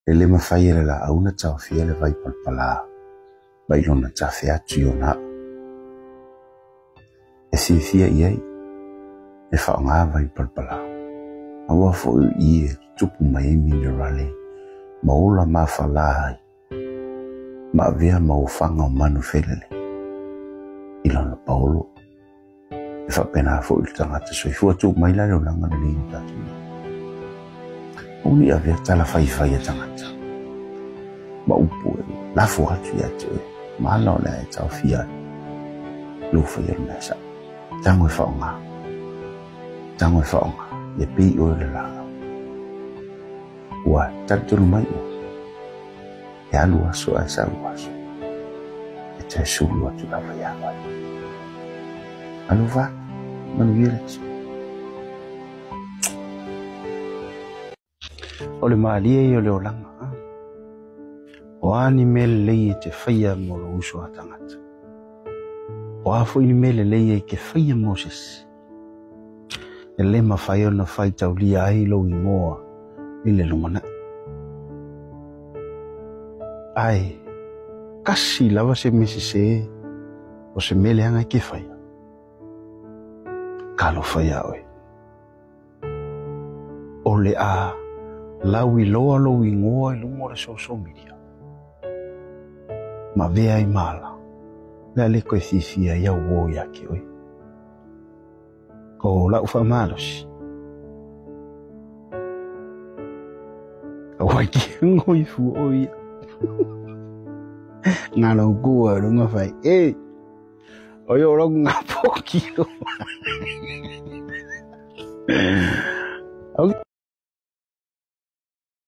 E le mafai e le laau ona taofia le vai palapala mai lona tafe atu i ona aa. E fiafia i ai e faaaoga vai palapala, aua foi o i e tutupu mai ai minerale ma ola mafala ai ma avea ma ofaga o manu felele i lona paolo. E faapena foi le tagata soifua tuu mai la le olaga lelei o tatou nei. Aua ne i avea tala faifai a tagata ma upu e lafo atu ia te oe ma ala o le a e taofia ai lou faia o le mea sao. Tago e faaaoga, tago e faaaoga, ia pei oe o le laau. Ua talitonu mai oe, e alu aso ae sau aso, e toe sulu atu lava ia oe. Alofa atu, manuia le aso. O le malie ia o le olaga, o a ni mea lelei e te faia mo lou uso a tagata? O a foi ni mea lelei e te faia mo se isi? E le mafai ona faitaulia ai lou igoa i le lumanai. Ae tasi lava se mea sese o se mea leaga e te faia, talofa iā oe. O le a lauiloa lou igoa i luga o le social media ma avea ai ma ala, o le a le toe fiafia ai au uo ia te oe. O lau faamalosi, aua e te ngoifu o ia. Ngā lau kua runga whai, e, o yo rong ngā pōkiro. Okay.